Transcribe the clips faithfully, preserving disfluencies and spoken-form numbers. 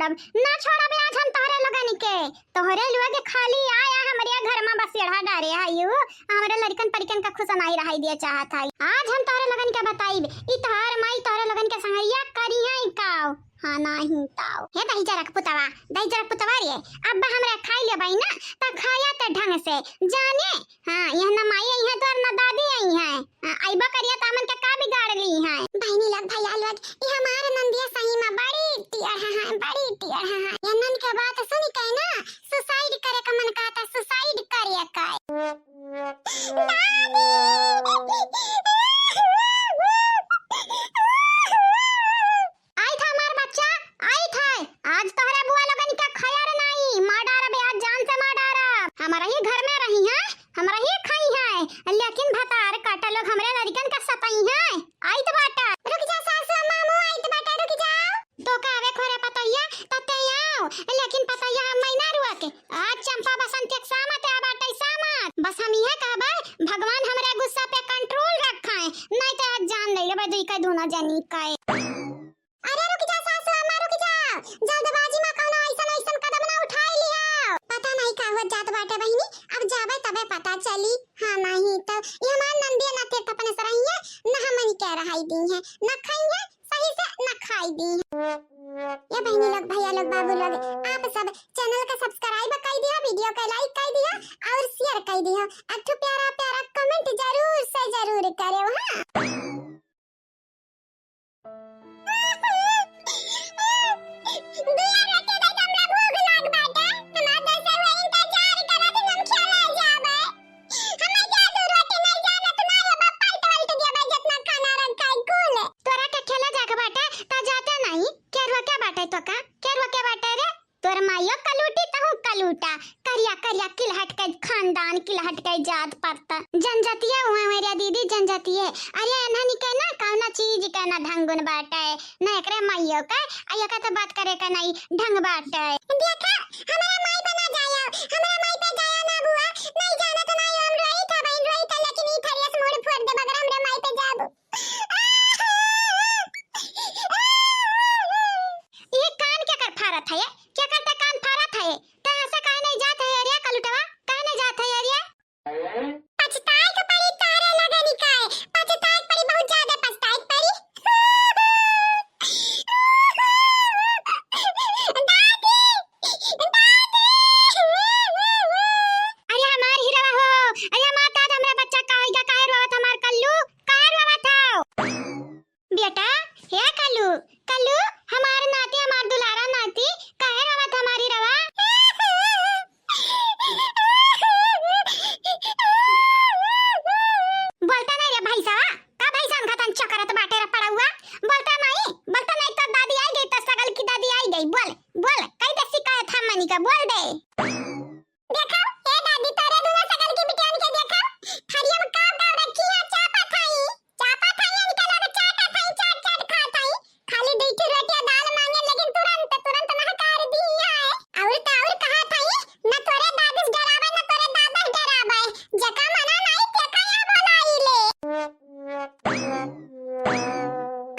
तब ना छोड़ब आज हम तोहरे लोगन के। तोहरे लोग खाली आया हमरे घर में बसेड़ा डारे है यू, हमरे लड़कन परिकन का खुश नाई रहाई दिए चाहत है। आज हम तोहरे लोगन के बताइब, ई तोहर माई तोहरे लोगन के संगैया करी है काव। हाँ, नाही ताव। हे दही जरक पुतवा, दही जरक पुतवा रे, अब हमरा खाई लेबै ना, त खाया त ढंग से, जाने? हाँ, यह न माई आई है तोर न दादी आई है। हाँ, अइबा करिया त हमन के का बिगाड़ ली है? बहिनी लोग, भैया लोग, ई हमार नंदिया सही में बड़ी टियरहा है, बड़ी टियरहा है। यन्नन के बात सुन के ना, suicide करे का मन कहता, suicide करे का। दादी! आई था हमार बच्चा, आई था। आज तोहरा बुआ लोगन के खैर नाई, मार डारब, आज जान से मार डारब। हमरा ही घर में रही है, हमरा ही खाई है, लेकिन भतार काटा लोग हमरे लड़कन के सताई है। आइत बाटा। रुक जा सासू अम्मा, हमहू आइत बाटा, रुक जा। तो का आवे खोरे पतोहिया, त ते आओ, लेकिन पतोहिया हम ना रुआ के। आज चंपा बसंत एक सामत आ बाटे, सामत। बस हम इहे कहबे, भगवान हमरे गुस्सा पे control रखे, नहीं तो आज जान ले लेबे दुई के दूनो जनी के। अरे रुक जा सासू अम्मा, रुक जा। जल्दबाजी में कौनो ऐसन ऐसन कदम ना उठाई लिया। पता नहीं का होत जात बाटे बहिनी, अब जाबे तबे पता चली। हाँ नहीं तो ये हमार नंदिया ना तीर्थ अपने से रही है, न हमन के रहाई दी है, न खाई है, सही से न खाई दी है। ये बहिनी लोग, भैया लोग, बाबू लोग, आप सब channel का subscribe कर दिया, video का like कर दिया और share कर दिया। एक ठो प्यारा प्यारा comment जरूर से जरूर करो, हाँ। दुआ रोटी दे, हमरा भूख लाग बाटे। हमार दस हुए इंतजार करत, हम खेले जाबे। हमें जादू रोटी नहीं जानत ना हो, बाप पलट वलट देबे, जितना खाना रखा है कुल। तोरा के खेले जाके बाटे, त जाते नहीं। के रोके बाटे तो का? के रोके बाटे रे? तोर माइयो कलूटी, तहू कलूटा। करिया करिया किलहट के खानदान, किलहट के जात पात। जनजातिया हुआ मेरे दीदी, जनजातिया। अरे एन्हनी के ना कौनो चीज के ना ढंगुन बाटे, ना एकरे माइयो के, आ एके तो बात करे के नहीं ढंग बाटे। देखा, हमरा माई पे ना जाया, हमरा माई पे जाया ना बुआ, नहीं जाना तो नहीं, हम रोई था बहन, रोई था, लेकिन ई थरियस मूड़ फोड़ दे, मगर हमरा माई पे जाबू। ई कान केकर फारत है? केकर ते कान फारत है? ते ऐसे काहे नहीं जात है रे कलुटवा? काहे नहीं जात है रे? पछताए के पड़ी तोहरे लगनी का है। पछताए के पड़ी, बहुत ज्यादा पछताए के पड़ी। दादी, दादी। अरे हमार हीरा हो, अरे माता, हमरा बच्चा का होइगा, काहे रोवत हमार कल्लू, काहे रोवत हो? बेटा, हे कल्लू, कल्लू, हमार नाती, हमार दुलारा नाती, काहे रोवत हमारी रवा? बोलता नहीं रे भैंसवा, का भैंसन खतन चकरत बाटे रे पड़ौआ? बोलता नहीं, बोलता नहीं तो दादी आई गई, तो सगल की दादी आई गई। बोल, बोल, कई दे शिकायत हम मनी का, बोल दे। देखो, ए दादी, तोरे दुनो सगल की बिटियन के देखो, थरिया में काव काव रखी है, चापा थाई, चापा थाई, इनके लगे चाटा थाई, चाट चाट खा थाई। खाली दुई ठो रोटिया दाल मांगे, लेकिन तुरंत, तुरंत नहकार दी है। और तो और कहा थाई, न तोरे दादी से डरावे, न तोरे दादा से डरावे। जेका मना नहीं, तेका यहाँ बोलाई ले।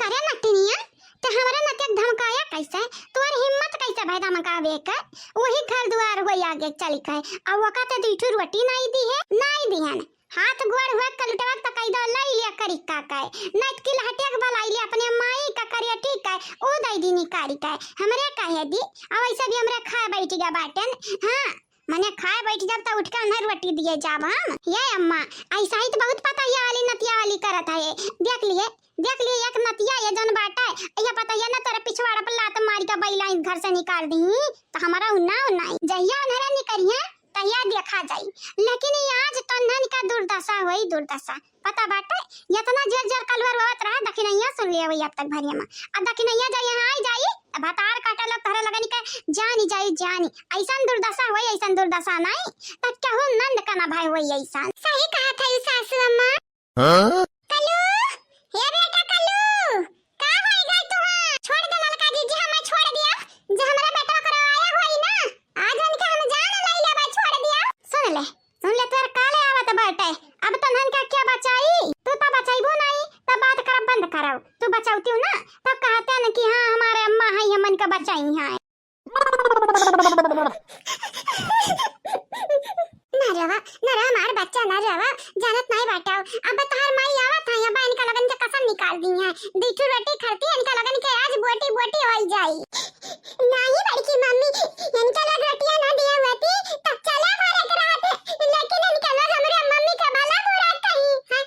करे नटिनिया, ते हमरा नतिया के धमकाया कैसे? तोर हिम्मत कैसे भय धमकावे के? वही घर दुआर होई आगे चल के। अब ओका ते दुई ठो रोटी नाई दी है, नाई दिहन। हाथ गोड़ हुआ कलुटवा त कई दो लाई लिया करी का का है। नाई त किलहटिया के बलाई लिया अपने माई का करिया ठीक है, ऊ दई दी निकारी का है। हमरे काहे दी? अब ऐसे भी हमरे खाए बैठ गया बाटन। हाँ, मने खाए बैठ जाब त उठ के उन्हें रोटी दिए जाब हम। ये अम्मा, ऐसा ही तो बहुत पतोहिया वाली नतिया वाली करत है। देख लिए, देख लिए एक नतिया ये जौन बाटे, ये पतोहिया ना तोरे पिछवाड़ा पर लात मारी के बैला घर से निकाल दी, तो हमारा उन्ना उन्ना ही। जहिया उन्हरा निकरिया, तहिया देखा जाई। लेकिन ये आज तो उन्हन का दुर्दशा होई, दुर्दशा। पता बाटे, इतना जोर जोर कलवर रोवत रहा, दखिनैया सुन लिया वही अब तक भरिया में। अब दखिनैया जा यहाँ आई जाई, अब भतार काटा लोग तोहरा लगनी के जानी जाई, जानी। ऐसन दुर्दशा होई, ऐसन दुर्दशा नहीं, तब केहू नंद का ना भाई होई ऐसन। सही कहा था सासू अम्मा। हाँ? कल्लू, हे बेटा कल्लू, का होई गई तुहां? छोड़ दे ललका जीजी, हमें छोड़ दिया। जे हमरा बेटवा करवाया होई ना, आज उनके हम जान ले लेबा, छोड़ दिया। सुन ले, सुन ले, तोर काले आवत बाटे। अब तन्हन का क्या बचाई? तू तो बचाईबो नहीं, तब बात करब बंद करब। तू बचावती हो ना, तब कहते न कि हाँ, हमारे अम्मा है, हमन का बचाई है। रवा, न रवा, हमार बच्चा न रवा, जानत नाहीं बाटव। अब तोहार माई आवत है, अब इनका लोगन के कसम निकाल दिहे। दुइ ठो रोटी खरती, इनका लोगन के आज बोटी बोटी होइ जाई। नाहीं बड़की मम्मी, इनका लोग रोटिया न दिए होती, तब चला मारे के रहत, लेकिन इनका लोग हमरे मम्मी का भला बुरा कही, हैं?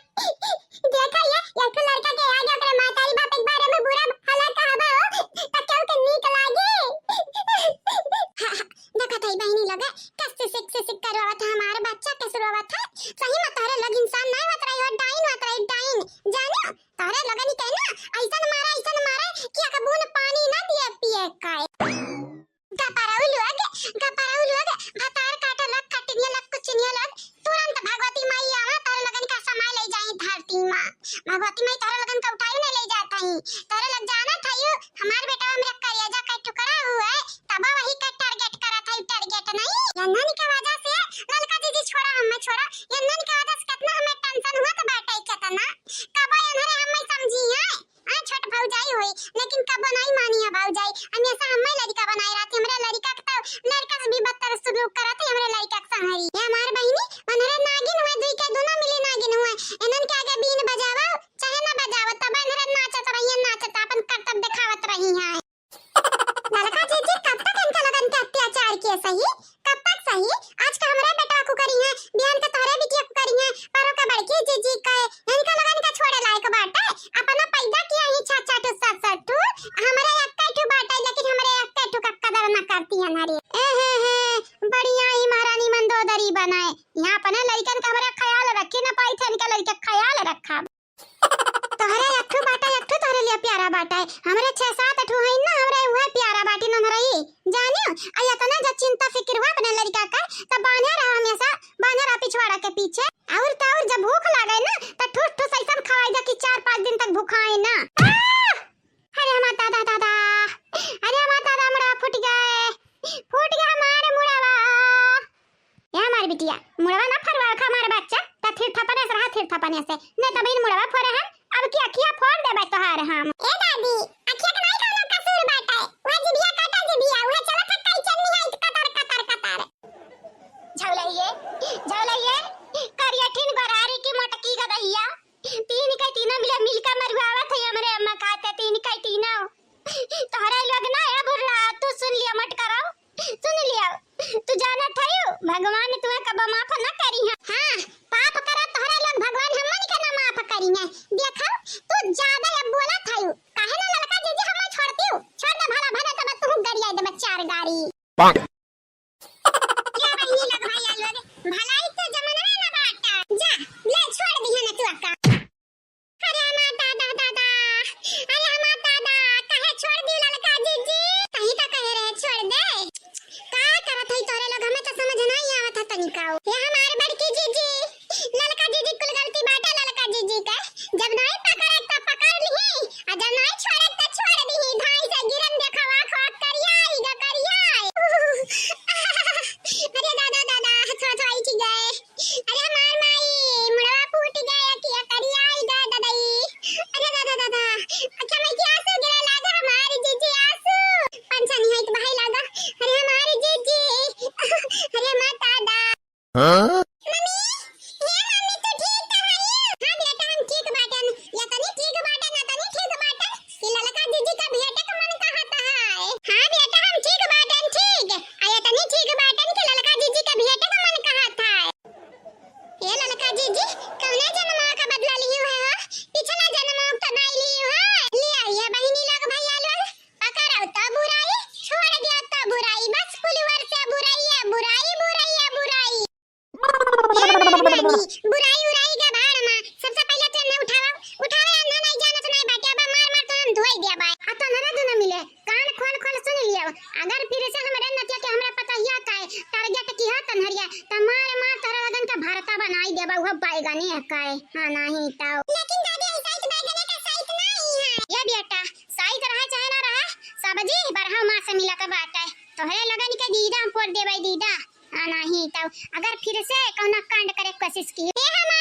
देखा ये, एक लड़का के आगे ओकरे मातारी बाप एक बारे में बुरा भला कहबा हो, त केहू के नीक लागे? देखत हई बहिनी लोग, कस सिसिक सिसिक करवावत है हमार बच्चा, कैसे रोवत है। सही में तोहरे लोग इंसान नाहीं होत रही हो, डाइन होत रही, डाइन। जानो, तोहरे लोगन के ना ऐसन मारे, ऐसन मारे कि एक बूंद पानी ना दिए पिए का। गपरऊ लोग, गपरऊ लोग, भतार काटे लोग, कटनिया लोग, कुचनिया लोग, तुरंत भगवती माई आवा, तोहरे लोगन का समाय ले जाई धरती मा। भगवती माई तोहरे लोगन का उठाई नहीं ले जात हई। तोहरे लोग जानत हई, हमार बेटा हमरा करेजा का टुकड़ा हुए, तब वही का टारगेट करत है, टारगेट नहीं। यन्हन के वजह से ललका जीजी छोड़ा, हमें छोड़ा, यन्हन के वजह से कितना हमें टेंशन हुआ तो बाटे कितना। कब यन्हरे हमें समझी है, हाँ, छोट भौजाई हुई, लेकिन कब नहीं मानी है भौजाई। हमेशा हमें लड़का बनाए रहती, हमरे लड़का के तो लड़का से भी बदतर सलूक करत है, हमरे लड़का के संग है। ये हमार बहिनी, मनहरे नागिन हुए, दुई के दोनों मिली नागिन हुए। इन्हन के आगे बीन बजावा, चाहे ना बजावा, तब इन्हरे नाचत रही है, नाचत, अपन करतब दिखावत रही है। ललका जीजी, कब तक इनका लोगन के अत्याचार किए सही? कब तक सही? आज का हमरे बेटवा को करी है, बिहान का तोहरे बिटिया को करी है, पर ओका बड़की जीजी का, इनका लोगन का छोड़े लायक बाटे? अपना पैदा किया ही छह छह ठो, सात सात ठो, हमरे एक्के ठो बाटे, लेकिन हमरे एक्के ठो का कदर न करती है नारी। ए हे हे, बढ़िया ही महारानी मंदोदरी बनाए। यहाँ अपने लड़कन का हमरे ख्याल रखी न पाई थे, इनका लड़का ख्याल रखा। तोहरे एक ठो बाटा, एक ठो तोहरे लिए प्यारा बाटा है। हमरे छह सात ठो है ना, हमरे उहे प्यारा बाटी नन्हरई। जानियो, आ इतना जब चिंता फिक्र हुआ अपने लड़का का, तब बांधे रहा हमेशा, बांधे रहा पिछवाड़ा के पीछे। और तो और जब भूख लागे ना, तो ठूस ठूस ऐसन खवाई दे कि चार पाँच दिन तक भूखाए ना। आह! अरे हमार दादा, दादा, अरे हमार दादा, मुड़वा फूट गए, फूट गया हमार मुड़वा। ए हमार बिटिया, मुड़वा ना फरवा खा हमार बच्चा, त थिर थपने से रहा, थिर थपने से। नहीं त बहिन मुड़वा फोरे हम, अब की अखिया फोड़ देबे तोहार हम। ए दादी, अखिया के नाई कौनो कसूर बाटे, वह जिभिया काटा जिभिया, वह चलत है कई चन्नी है कतर, कतर, कतर। झौलहिए, झौलहिए, करियठिन गोरारी की मोटकी गदहिया, तीन के तीनों मिले, मिलके मरुआवत है हमरे अम्मा खाते, तीन के तीनों। तोहरे लोग ना ए बुढ़ा, तू सुन लिया मत करो। सुन लिया, तू जानत हयू, भगवान तुम्हें कब माफ ना करी है। हाँ, पाप करा तोहरा लोग, भगवान हमन के ना माफ करी है। देखो, तू ज्यादा अब बोलत हयू। काहे ना ललका जीजी हमें छोड़ती हूँ? छोड़ दे भला, भले तब तू गरिया दे चार गारी। पाक। क्या बहिनी लोग, भैया लोग, भलाई तो जमाना ना बाटा। जा, ले छोड़ दी है ना तू अक्का। अरे हमार दादा, दादा, अरे हमार दादा, काहे छोड़ दी ललका जीजी? कहीं तो कहे रहे छोड़ दे। का करत है तोरे लोग, हमें तो समझ नहीं आवत है तनिकाओ। ये हमार बड़की जीजी, ललका जीजी कुल गलती बाटे ललका जीजी के। जब नहीं पकड़े तो पकड़ ली, आ जब नहीं छोड़े तो छोड़ दी। धाई से गिरन देखा, वाक वाक करिया, ई गा करिया। अरे दादा, दादा, हाथ वाथ वाई ठीक गए। अरे हमार माई, मुड़वा फूट गया, किया करिया, ई गा ददई। अरे दादा, दादा, अच्छा मैं क्या आंसू गिरे लागे हमारी जीजी आंसू। पंछा नहीं है तो बहाई लागा। अरे हमारी जीजी, अरे हमार दादा। हाँ? मम्मी, हे मम्मी, तू ठीक तो है? हाँ बेटा, हम ठीक बाटन। या तनी ठीक बाटन, ना तनी ठीक बाटन। कि ललका जीजी का भेंटे का मन कहत है। हाँ बेटा, हम ठीक बाटन, ठीक। आ या तनी ठीक बाटन कि ललका जीजी का भेंटे का मन कहत है। ए ललका जीजी, कौने जन्मवा का बदला लियो है हो? पिछला जन्मवा का तो नाई लियो है। लिया ये बहिनी लोग, भैया लोग, पकड़ो तो बुराई, छोड़ दिया तो बुराई, बस कुल वर्ष से बुराई है, बुराई, बुराई है, बुराई। ए मेहरबानी, बुराई उराई के भाड़ में, सबसे पहले तू एन्ने उठावा, उठावे अन्ना नहीं जानत नहीं बाटे, अब मार मार तो हम धोई दिया बाय। आ तो नरे दुनो मिले, कान खोल खोल सुन लियो, अगर फिर से हमरे नतिया के हमरा पतहिया का है, टारगेट की हो तन्हरिया, त मार मार तोहरे लोगन के भरता बनाई देबा, उहो बैगने का है, हाँ नहीं तो। लेकिन दादी, ऐसा ही बैगने का साइत नहीं है। ये बेटा, साइत रहा चाहे ना रहा, सब्जी बरहा माँ से मिलत बाटे, तोहरे लोगन के दीदा हम फोड़ देबे दीदा। हाँ, नहीं तो अगर फिर से कौनो कांड करे के कोशिश की। ए हमार